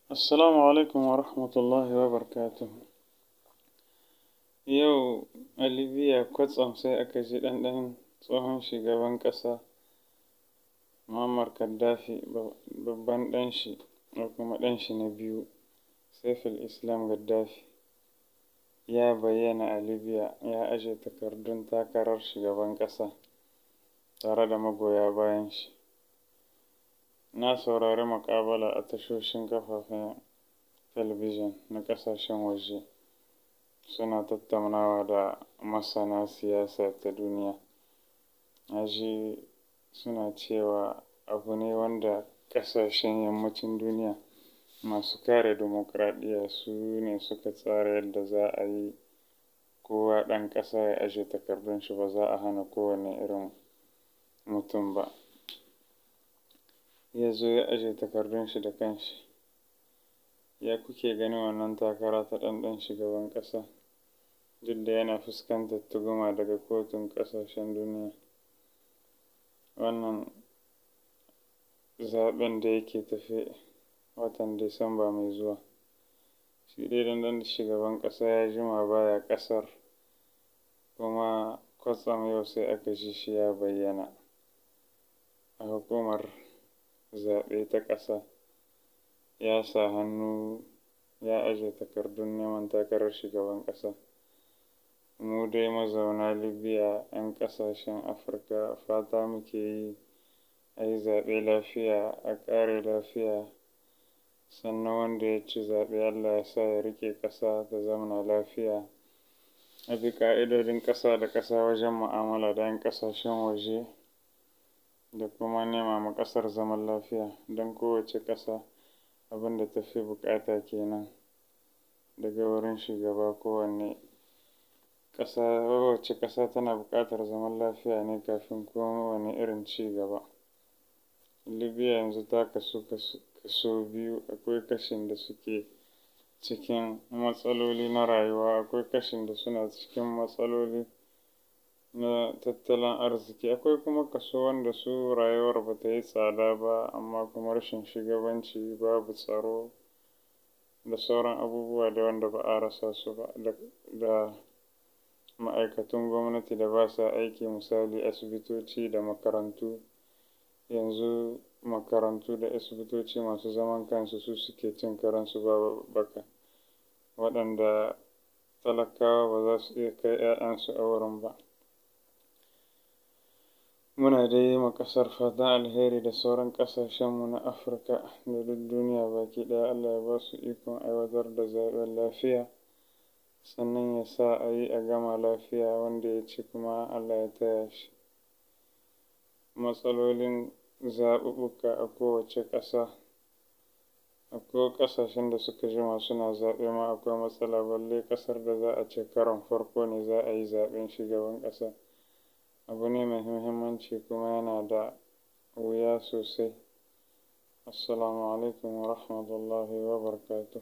Assalamu alaikum wa rahmatullahi wa barakatuhu. Yau a Libya kwatsam sai aka ji ɗan tsohon shugaban ƙasa Muammar Gaddafi, babban ɗan shi ko kuma ɗan shi na biyu, Saif al-Islam Gaddafi, ya bayyana a Libya ya aje takardun takarar shugaban ƙasa tare da magoya bayan shi. Na saurari muƙabala a tashoshin kafafen talabijin na ƙasashen waje suna tattaunawa da masana siyasa ta duniya. Na ji suna cewa abu ne wanda ƙasashen yammacin duniya masu kare dimokuraɗiyya su ne suka tsara yadda za a yi kowa ɗan ƙasa ya aje takardun shi, ba za a hana kowane irin mutum ba. Ya zo ya aje takardun shi da kanshi. Ya kuke ganin wannan takara ta ɗan shugaban ƙasa, duk da yana fuskantar tuhuma daga kotun ƙasashen duniya? Wannan zaɓen da yake tafe watan Disamba mai zuwa. Shi dai ɗan shugaban ƙasa ya jima baya ƙasar, kuma kwatsam yau sai aka ji shi ya bayyana a hukumar zaɓe ta ƙasa, ya sa hannu ya aje takardun neman takarar shugaban ƙasa. Mu dai mazauna Libya, 'yan ƙasashen Afirka, fata muke yi a yi zaɓe lafiya, a ƙare lafiya, sannan wanda ya ci zaɓe Allah ya sa ya riƙe ƙasa ta zamana lafiya. A bi ƙa'idodin ƙasa da ƙasa wajen mu'amala da 'yan ƙasashen waje da kuma nema ma ƙasar zaman lafiya, don kowace ƙasa abin da ta fi buƙata kenan daga wurin shugaba. Kowanne ƙasa, kowace ƙasa tana buƙatar zaman lafiya ne kafin kowane irin ci gaba. Libya yanzu ta kasu kaso biyu: akwai kashin da suke cikin matsaloli na rayuwa, akwai kashin da suna cikin matsaloli na tattalin arziki, akwai kuma kaso wanda su rayuwar ba ta yi tsada ba, amma kuma rashin shugabanci, babu tsaro da sauran abubuwa da wanda ba a rasa su ba, da ma'aikatun gwamnati da ba sa aiki, misali asibitoci da makarantu. Yanzu makarantu da asibitoci masu zaman kansu su suke cin karensu ba babbaka, waɗanda talakawa ba za su iya kai 'ya'yansu a wurin ba. Muna dai yi ma ƙasar fatan alheri da sauran ƙasashenmu na Afirka da duk duniya baki ɗaya. Allah ya ba su ikon aiwatar da zaɓen lafiya, sannan ya sa a yi a gama lafiya, wanda ya ci kuma Allah ya taya shi. Matsalolin zaɓuɓɓuka a kowace ƙasa, akwai ƙasashen da suka jima suna zaɓe ma akwai matsala, balle ƙasar da za a ce karon farko ne za a yi zaɓen shugaban ƙasa. Abu ne mai muhimmanci kuma yana da wuya sosai. Assalamu alaikum wa rahmatullahi wa barakatuh.